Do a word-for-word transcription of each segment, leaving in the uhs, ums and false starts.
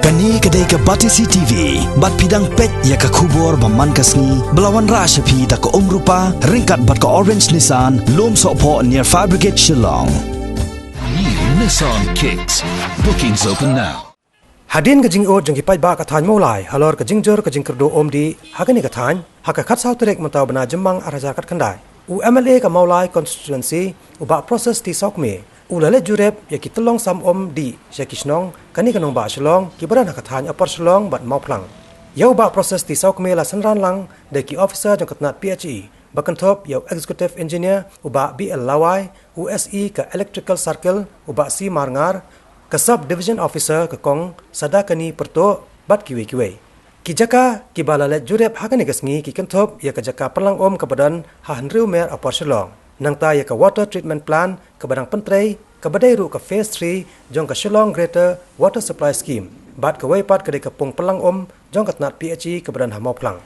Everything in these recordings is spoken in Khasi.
Kane ka dei ka Batesi T V, bad phi dang peit ïa ka khubor ba man ka sngi, ba la wanrah sha phi da ka Umrupa, ryngkat bad ka Orange Nissan, Lumsohphoh near Fire Brigade Shillong. New Nissan Kicks. Bookings open now. Hadien ka jingud jong ki paidbah ka thaiñ Mawlai halor ka jingjur ka jingkyrduh umdih ha kane ka thaiñ, ha ka khatsaw tarik mynta u bnai Jymmang ar hajar khatkhyndai, u M L A ka Mawlai constituency, u Bah Proses T Sawkmie, u la leit jurip ïa ki tyllong sam umdih sha ki shnong kane ka nongbah Shillong kiba don ha ka thaiñ Upper Shillong bad Mawphlang. Ïa u Bah Proses T Sawkmie la synran lang da ki officer jong ka tnat P H E, ba kynthup ïa u Executive Engineer u Bah B L Lawai, u S E ka Electrical Circle u Bah C Marngar, ka Sub Division Officer ka Kong Sadakani Pyrtuh, bad kiwei kiwei. Ki jaka kiba la leit jurip ha kane ka sngi ki kynthup ïa ka jaka pynlang um kaba don ha Hynriew Mer Upper Shillong, nangta ïa ka Water Treatment Plant kaba dang pyntrei, kaba dei ruh ka Phase three jong ka Shillong Greater Water Supply Scheme, bad kawei pat ka dei ka pung pynlang um jong ka tnat P H E kaba don ha Mawphlang.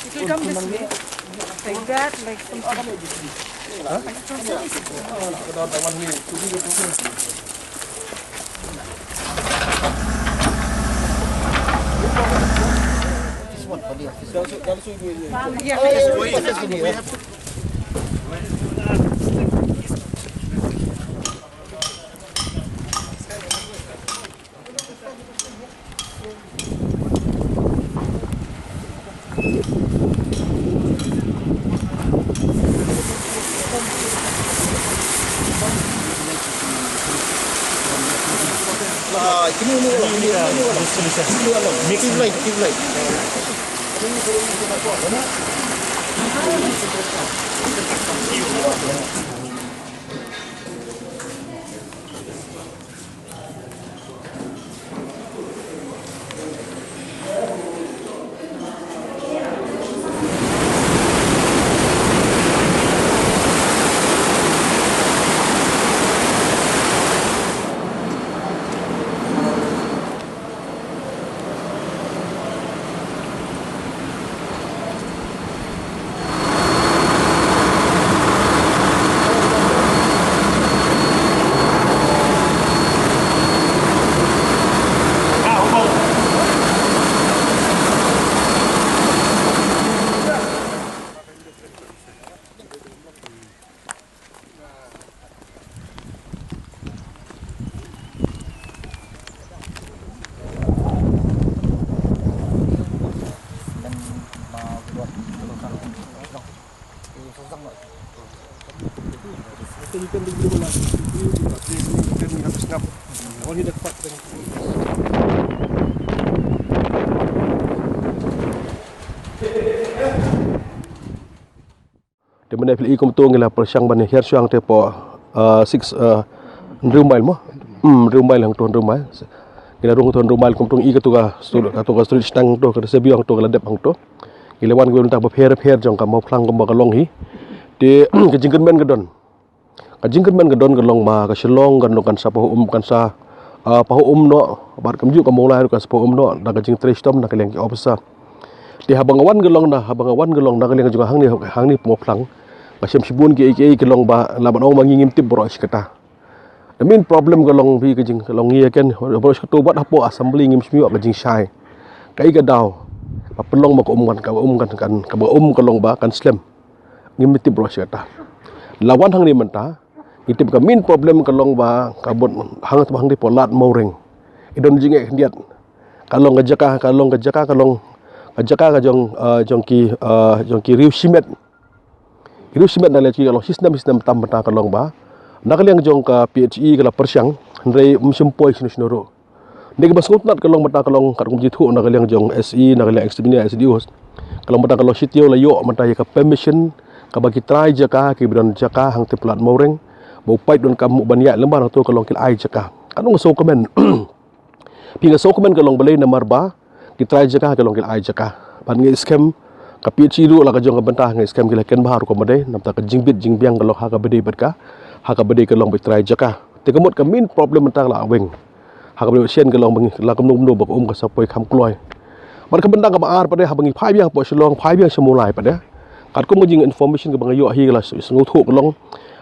It will come this way. Like that, like something. Huh? Like something. This one for the office. Yeah, we have to Te mynne phi la i kumto ngi la pyrshang ban hiar shuwa te hapoh, uh, six, uh, hynriew mile mo. Hmm, hynriew mile hangto hynriew mile. Ngi la rung to hynriew mile kumto ngi i kato ka street, kato ka street shnong to, ka Sebiong to, ka la dep hangto. Ngi la wan kiwei mynta bapher bapher jong ka Mawphlang kumba ka long hi. Te ka jingkyrmen ka don. Ka jingkyrmen ka don ka long ba ka Shillong kan long kan sa pahuh um, kan sa, ah, pahuh um noh, bad kumjuh ka Mawlai ruh kan sa pahuh um noh da ka jingtrei shitom na ka liang ki officer. Te haba nga wan ka long na, haba nga wan ka long na ka liang jong hangne, hangne Mawphlang, nga shem shibun kiei kiei ki long ba lah ban ong ba ngi ngim tip baroh shi katta. The main problem ka long phi ka jing, ka long ngi ïa ken baroh shi katta, wat hapoh assembly ngim shym ïoh ka jingshai. Kaei ka daw ba pynlong ba ka um kan, ka um kan, kan, kaba um ka long ba kan slem. Ngim tip baroh shi katta. La wan hangne mynta, ngi tip ka main problem ka long ba ka bun hang, hangtei hapoh Lad Mawreng. I don jingeh khyndiat. Ka long ka jaka, ka long ka jaka, ka long ka jaka ka jong, ah, jong ki, ah, jong ki riew shimet. Ki riew shimet na leit ki ka long shisnem shisnem tam mynta ka long ba na ka liang jong ka P H E ka la pyrshang, hynrei ym shym poi shano shano ruh. Ngi kiba sngewtynnat ka long mynta ka long katkum jingthoh na ka liang jong S E, na ka liang executive engineer, S D Os. Ka long mynta ka long shi taïew la ïoh mynta ïa ka permission kaba ki trai jaka, kiba don jaka hangtei hapoh Lad Mawreng, ba u paidbah donkam ban ïaid lyngba hangto ka long ki la ai jaka. Ka long sngewkmen. Phi, nga sngewkmen ka long balei namar ba ki trai jaka ka long ki la ai jaka. Bad ngi skhem Ka P H E ruh la ka jong ka bynta nga ngeit skhem ki la kynmaw ruh kumba dei, namar ka jingbit jingbiang ka long ha kaba dei bad ka, ha kaba dei ka long ba trai jaka. Te ka mut ka main problem mynta ka la weng. Ha kaba dei shen ka long ba ngi la kumno kumno ba ka um ka sa poi kham kloi. Bad ka bynta kaba ar pat de, haba ngi phai biang hapoh Shillong, phai biang sha Mawlai pat de, katkum ka jing information kaba nga ïoh hi, ka la sngewthuh ka long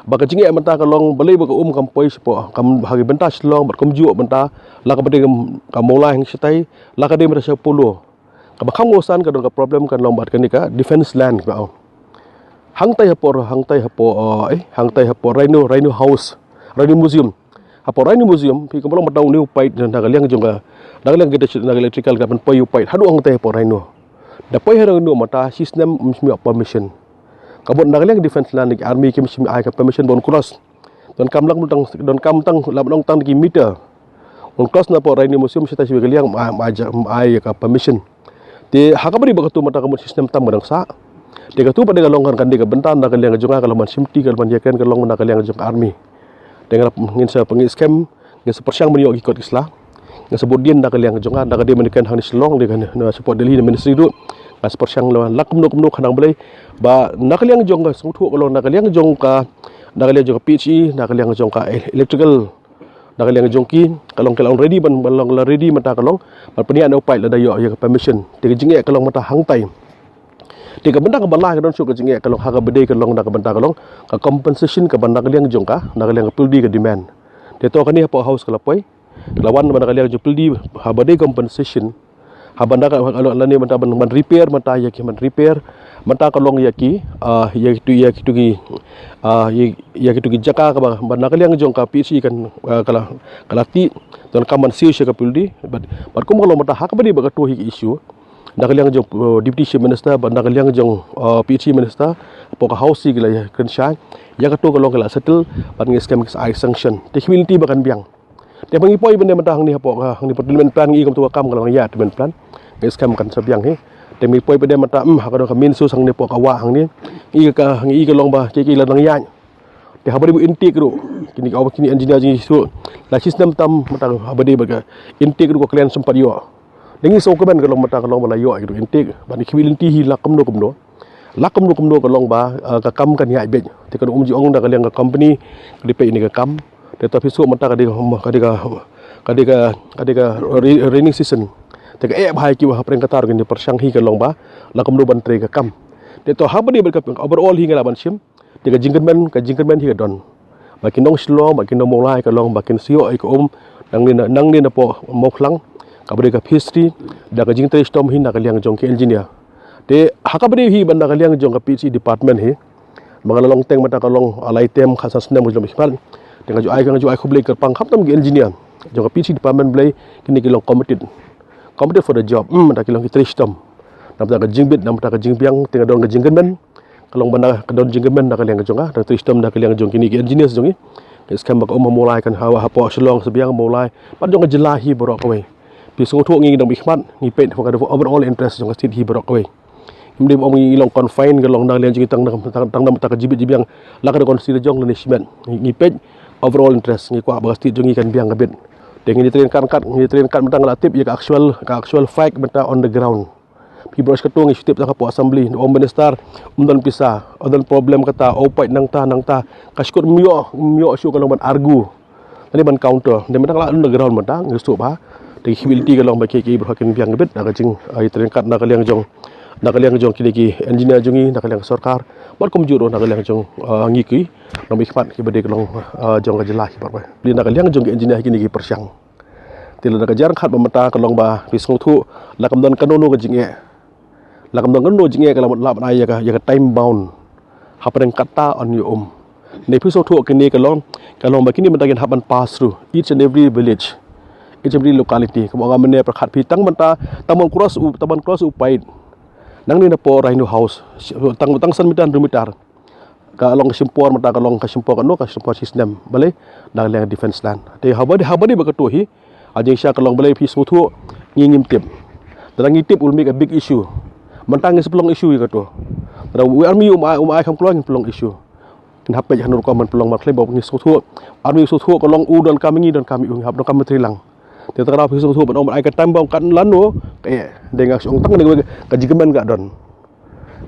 ba ka jingeh mynta ka long balei ba ka um kam poi shapoh, kam ha ki bynta Shillong bad kumjuh bynta, la kaba dei ka Mawlai hang shatai, la ka dei mynta sha Polo. Kaba kham ngowsan ka don ka problem kan long bad kane ka defense land kaba ong. Hangtai hapoh, hangtai hapoh, eh, hangtai hapoh Rhino, Rhino House, Rhino Museum. Hapoh Rhino Museum, phi kumba long mynta une u pait na ka liang jong ka, na ka liang ka, na ka electrical ka ban poi u pait haduh hangtai hapoh Rhino. Da poi ha Rhino mynta shisnem ym shym ïoh permission. Ka mut na ka liang defense land, army kim shym ai ka permission ban cross. Donkam lang tang, donkam tang, lam long tang ki meter. Un cross na hapoh Rhino Museum shatai sha ka liang, ym ai, ym ai ja-, ym ai ka permission. Te ha kaba dei ba katu mynta ka mut shisnem tam ka dang sah. Te katu pat de ka long kan, kan dei ka bynta na ka liang jong nga, ka long ban shimti, ka long ban ïakren, ka long na ka liang jong ka army. Te nga ngin sa pynngeit skhem, ngin sa pyrshang ban ïoh ki kot ki sla. Ngin sa bud dien na ka liang jong nga, na ka dei mynta kan hangne Shillong, dei kan na support Delhi na ministry ruh. Ngin sa pyrshang la, la kumno kumno khnang balei ba na ka liang jong ka sngewthuh ka long, na ka liang jong ka, na ka liang jong ka P H E, na ka liang jong ka electrical, na ka liang jong ki, ka long, ka long ready ban, ban long la ready mynta ka long ban pynïaid na u pait lada ïoh ïa ka permission. Te ka jingeh ka long mynta hangtai. Te ka bynta kaba lai ka don shuh ka jingeh ka long ha kaba dei ka long, na ka bynta ka long ka compensation kaba na ka liang jong ka, na ka liang ka Pyldi ka demand. Te to kane hapoh House ka la poi, ka la wan ba na ka liang jong Pyldi haba dei compensation. Haba na ka, lane mynta ban, ban repair, mynta ïa ki ban repair, mynta ka long ïa ki, ah, ïa kitu, ïa kitu ki, ah, ïa, ïa kitu ki jaka kaba, ba na ka liang jong ka P H E kan, ah, ka la, ka la tih, donkam ban siew sha ka Pyldi, bad, bad kum ka long mynta ha kaba dei ba katu hi ka issue. Na ka liang jong, uh, Deputy Chief Minister bad na ka liang jong, uh, P H E Minister, hapoh ka House hi ki la ïakren shai. Ïa katu ka long ki la settle, bad ngeit skhem ki sa ai sanction. Te ki hynmen ki ba kan biang. Te ba ngi poi ban ïa mynta hangne hapoh, uh, hangne hapoh treatment plant, ngi kumta ka kam ka long ïa treatment plant. Ngeit skhem kan sa biang hi. Te ba ngi poi ban ïa mynta, hmm, ha ka don ka main source hangne hapoh ka wah hangne. Ngi ka, ngi ka long ba ki, ki la nang ïa. Te haba dei ba intake ruh, kine ki, kine engineer jong ngi ruh la shisnem tam mynta, haba dei ba ka intake ruh ka khlem sympat ïoh. Dang ïoh sngewkmen ka long mynta ka long ba la ïoh ruh intake. Bad ki hynmen ki hi la kumno kumno, la kumno kumno ka long ba, eh, ka kam kan ïaid beit. Te kan ym ju ong da ka liang ka company ka dei peit ïa kane ka kam. Te to phi sngewthuh mynta ka dei ka, ka dei ka, ka dei ka, ka dei ka rainy, rainy season. Te ka eh bha ïa ki ba hapdeng kata ruh kin ïa pyrshang hi ka long ba la kumno ban trei ka kam. Te to haba dei ba ka overall hi nga lah ban shim. Te ka jingkyrmen, ka jingkyrmen hi ka don ba ki nong Shillong, ba ki nong Mawlai ka long ba kin sa ïoh ïa ka um nangne na, nangne napoh Mawphlang, kaba dei ka fishery, da ka jingtrei shitom hi na ka liang jong ki engineer. Te ha kaba dei hi ban na ka liang jong ka P H E department hi, ba nga la long teng mynta ka long, ah, lai term, khatsan snem ka jong i khmat. Te nga ju ai, nga ju ai khublei kyrpang khamtam ki engineer jong ka P H E department, balei kine ki long committed, committed for the job. Hmm, mynta ki long ki trei shitom. Namar ka jingbit, namar ka jingbiang, te nga don ka jingkyrmen. Ka long ba na, ka don jingkyrmen na ka liang jong nga, dang trei shitom na ka liang jong kine ki engineers jong ngi. Ngi skhem ba ka um ha Mawlai kan hawa hapoh Shillong sa biang, Mawlai, bad jong ka jylla hi baroh kawei. Phi sngewthuh ngi dang bishmat, ngi peit ha ka overall interest jong ka state hi baroh kawei. Ngim dei ba ong ngi long confine ka long na ka liang jong ngi tang, tang, tang na ka jingbit jingbiang la ka constituency jong ngi shimet. Ngi, ngi peit overall interest, ngi kwah ba ka state jong ngi kan biang ka bit. Te ngi trei kat kat, ngi trei kat mynta nga la tip ïa ka actual, ka actual fact mynta on the ground. Phi baroh shi katta ngi shu tip tang hapoh assembly, ong minister, ym don pisa, ym don problem kata, ong peit nangta nangta. Ka shu kut ym ïoh, ym ïoh shuh ka long ban argue lane ban counter. Te mynta nga la on the ground mynta, ngi shu ba te ki hynmen ki ka long ba ki, ki baroh kin biang bit da ka jing, ah, ïa trei kat na ka liang jong, na ka liang jong kine ki engineer jong ngi, na ka liang sorkar, bad kumjuh ruh na ka liang jong, ah, ngi ki nongbishmat kiba dei ka long, ah, jong ka jylla hi baroh. Balei na ka liang jong ki engineer hi kine ki pyrshang. Te lada ka jia ryngkat bad mynta ka long ba phi sngewthuh la kam don kano kano ka jingeh. La kam don kano kano jingeh ka la mut la ban ai ïa ka, ïa ka time bound. Hapdeng kata on ïa um. Ne phi sngewthuh kine ka long, ka long ba kine mynta kin hap ban pass through each and every village, each and every locality. Ka mut nga mynne pyrkhat phi tang mynta, tang ban cross u, tang ban cross u pait. Nangne napoh Rhino House, tang, tang san meter, hynriew meter. Ka long ka shim por mynta, ka long ka shim por kano, ka shim por shisnem. Balei? Na ka liang defense land. Te haba dei, haba dei ba katu hi, ha jingshisha ka long balei phi sngewthuh, ngi ngim tip. Lada ngi tip, will make a big issue. Mynta ngi sa pynlong issue ïa katu. Lada u army um ai, um ai kham kloi, ngin pynlong issue. Ngin hap peit hano rukom ban pynlong, ban khlem ba ngi sngewthuh. Army sngewthuh ka long u donkam, ngi donkam, ngi hap donkam ban trei lang. Te lada phi sngewthuh ban ong ban ai ka time bound kat lano, ka eh, dei nga shu ong tang dei ka jingkmen ka don.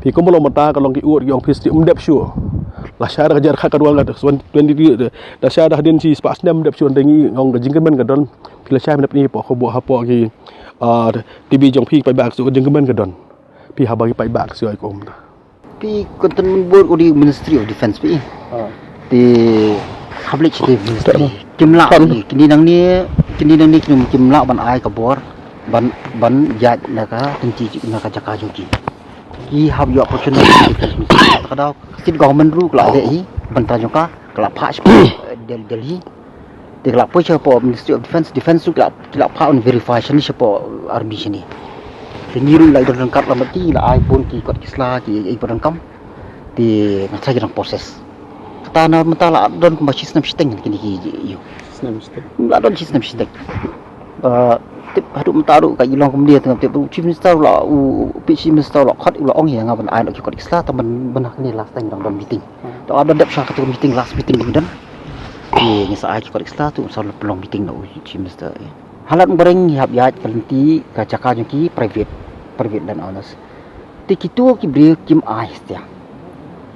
Phi kumba long mynta ka long ki ud ki ong phi sdang ym dep shuh. Lashai da ka jar khat ka dwal ka twenty twenty, lashai da hadien shi spah snem ym dep shuh, hynrei ngi ong ka jingkyrmen ka don. Phi lashai mynta phi pok khubor hapoh ki, ah, T V jong phi paidbah shuh, ka jingkyrmen ka don. Phi haba ki paidbah shuh ai kum. Phi Cantonment Board u dei Ministry of Defence phi. Te hap leit sha Ministry. Kim lah, kine nangne, kine nangne kim, kim lah ban ai ka bor ban, ban ïaid na ka tynti na ka jaka jong ki. Ki hap ïoh opportunity ka daw. State government ruh ka la leh hi ban, tang jong ka ka la phah sha Del-, Delhi. Te ka la poi sha Ministry of Defence, Defence ruh ki la, ki la phah un verify shane sha Army shane. Te ngi ruh la don ryngkat lem bad ki, la ai bun ki kot ki sla ki, ki ba donkam. Te nga sa ki dang process. Kata na mynta la don kumba shi snem shiteng kine ki ïoh. Snem shiteng. La don shi snem shiteng. Ba tip haduh mynta ruh ka i long kumne, tang tip u Chief Minister la, u, u Chief Minister la khot, u la ong ïa nga ban ai noh ki kot ki sla, tang ban, ban ha kane last time dang don meeting. To, ah, ban dep sha katu meeting, last meeting dang don. Te ngi sa ai ki kot ki sla, tu sa la pynlong meeting na u Chief Minister. Halat mreng ngi hap ïaid ka lynti ka jaka jong ki private, private land owners. Te kitu ki briew kim ai stia.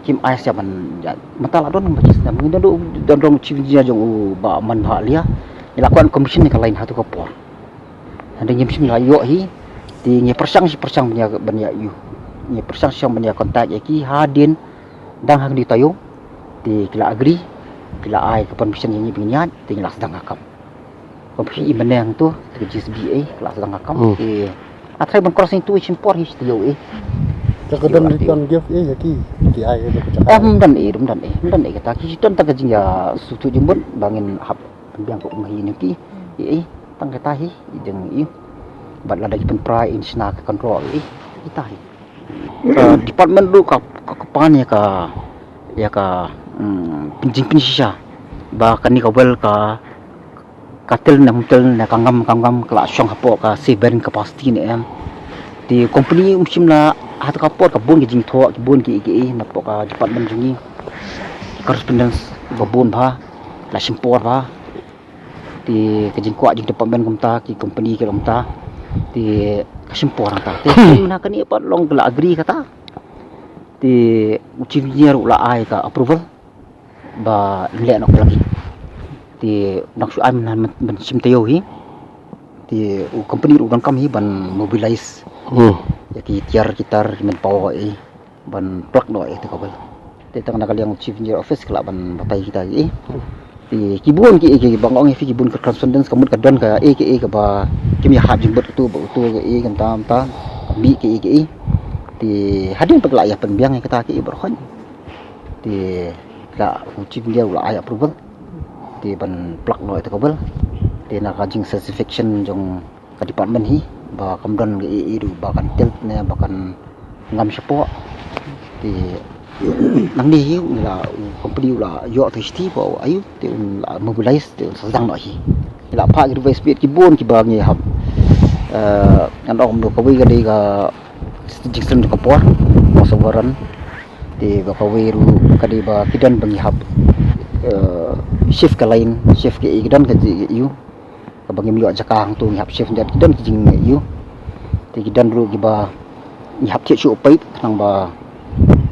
Kim ai stia ban ïaid. Mynta la don ba ki snem. Ngi don, don, don Chief Engineer jong u Bah Manbha Alia. Ngi la kwah commission ïa ka line ha tu ka por. Hynrei ngim shym la ïoh hi. Te ngi pyrshang shi pyrshang ban ïa, ban ïa ïoh. Ngi pyrshang shi pyrshang ban ïa contact ïa ki hadien dang ha kane taïew. Te ki la agree, ki la ai ka permission ïa ngi ban ïaid, te ngi la sdang ha kam. Ka phi i mynne hangto, te ka G S B A, ka la sdang ha kam. Hmm. Te, ah, trai ban crossing tu i shin por hi shi taïew eh. Te ka don return gift eh, ïa ki, ki ai, ïa ka jaka. Eh, ym don eh, ym don eh, ym don eh kata, ki don tang ka jingïasngewthuh jingmut, ba ngin hap pynbiang ka um hi ne ki, eh, eh, tang kata hi, i jong i. Bad lada ki pynpra in shna ka control, eh, kita hi. Ka department ruh ka, ka, ka pan ïa ka, ïa ka, mm, pynjing pynshisha. Ba kane ka well ka, ka til ne ym til ne ka ngam, ka ngam ka la shong hapoh ka safe bearing capacity ne em. Te company um shym la, ha ta ka por ka bun ki jingthoh, ki bun ki, ki, napoh ka department jong ngi. Correspondence ba bun bha, la shim por bha. Te ka jingkwah jong department kumta, ki company ki kumta. Te ka shim por hangta. Te mynta kane pat long ka la agree kata. Te u chief engineer u la ai ka approval ba leh noh ka lagi. Te nang shu ai mynta ban shim taïew hi. Te u company ruh u donkam hi ban mobilize. Hmm. Ïa ki tiar ki tar, ki manpower hi. Ban plug noh ïa kata ka well. Te tang na ka liang chief engineer office ka lah ban batai kita ki. Te ki bun ki, ki ba nga ong ïa phi ki bun ka correspondence ka mut ka don ka, eh, ka, eh, kaba kim ïa hap jingmut utu bad utu ka, eh, kumta kumta. Ka mih ka, eh, ka, eh. Te hadien pat ka lah ïa pynbiang ïa kata ka, eh, baroh khoit. Te ka u chief engineer u la ai approval. Te ban plug noh ïa kata ka well. Te na ka jing satisfaction jong ka department hi, ba kam don ka, eh, eh, ruh ba kan tilt ne ba kan ngam shapoh. Te nangne hi u la, u company u la ïoh authority ba u ai, te un la mobilize, te un sa sdang noh hi. Ngi la phah ki revise bid ki bun kiba ngi hap, eh, ngan ong kumno, kawei ka dei ka jingsdang ka por, most of the run. Te ba kawei ruh ka dei ba ki don ba ngi hap, eh, shift ka line, shift ka, eh, ki don ka, eh, ïa u. Kaba ngim ïoh jaka hangto ngi hap shift, ki don ki jing, ïa u. Te ki don ruh kiba ngi hap thied shuh u pipe khnang ba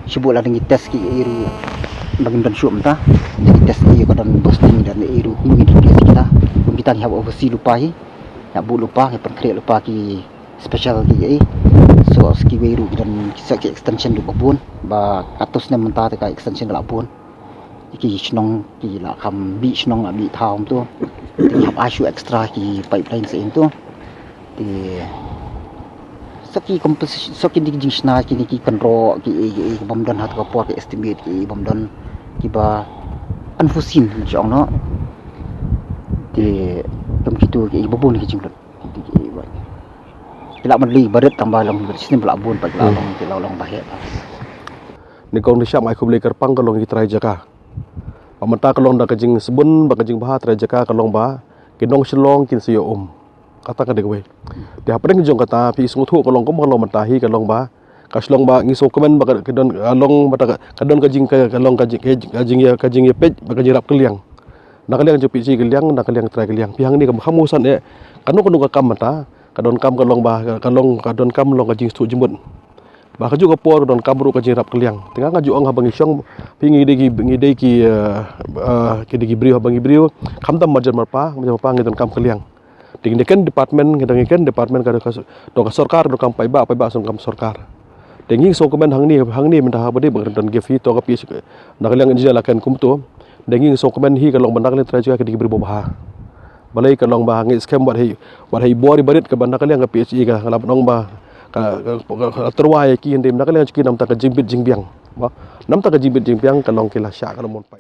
shu buh lada ngi test ki, ïa u ruh ba ngim don shuh mynta. Te ngi test ki, ïa u ka don bursting, don, ïa u ruh kumno ngi don test kita. Kum kita ngi hap oversee lypa hi. Ngi hap buh lypa, ngi pynkhreh lypa ki special ki, ïa u. So kiwei ruh ki don ki sa ki extension ruh ba bun, ba katto snem mynta te ka extension ka la bun. Ki shnong ki la kham bih shnong, la bih thaw kumto. Te ki hap ai shuh extra ki pipeline sa kumto. Te sa ki composition, sa ki dei ki jingshna, kine ki kynroh ki, ki, ki bym don ha kata ka por, ki estimate ki bym don, kiba unforeseen, ngan ong noh. Te kum kito ki, ki ba bun ki jinglut. Ki, ki, ki, ki la mali barit tang ba long shisnem ba la bun, ba la long, ki la long ba heh. Nyngkong nyngshap ai khublei kyrpang ka long ki trai jaka. Ba mynta ka long da ka jingsbun bad ka jingbha trai jaka, ka long ba ki nong Shillong kin sa ïoh um. Kata ka dei kawei. Te hapdeng jong kata phi sngewthuh ka long kumba ka long mynta hi, ka long ba ka Shillong ba ngi sngewkmen ba ka, ka don, ka long ba ka, ka don ka jing, ka, ka long ka jing, ka jing, ka jingïapeit bad ka jingrap kylliang. Na ka liang jong phi shi kylliang, na ka liang trai kylliang. Phi hangne kam kham ngeit eh kano kano ka kam mynta. Ka donkam ka long ba, ka long, ka donkam long ka jingsngewthuh jingmut. Ba ka juh ka por don kam ruh ka jingrap kylliang. Te nga nga ju ong haba ngi shong, phi ngi dei ki, ngi dei ki, eh, eh, ki dei ki briew, haba ngi briew, khamtam marjan marpa, marjan marpa ngi don kam kylliang. Te ngi dei ken department, ngi dei ken department ka, ka, don ka sorkar, don kam paidbah, paidbah don kam sorkar. Te ngi sngewkmen hangne, hangne mynta haba dei ba don gift hi, to ka P H E na ka liang engineer la ken kumto. Te ngi sngewkmen hi ka long ba na ka liang trai jaka ka dei ki briew babha. Balei ka long ba ngi skhem wat hi, wat hi bor i barit kaba na ka liang ka P H E ka la ban ong ba ka, ka, ka, ka tyrwa ïa ki, hynrei na ka liang ki namta ka jingbit jingbiang. Ba namta ka jingbit jingbiang ka long ki la shah ka long mon pai.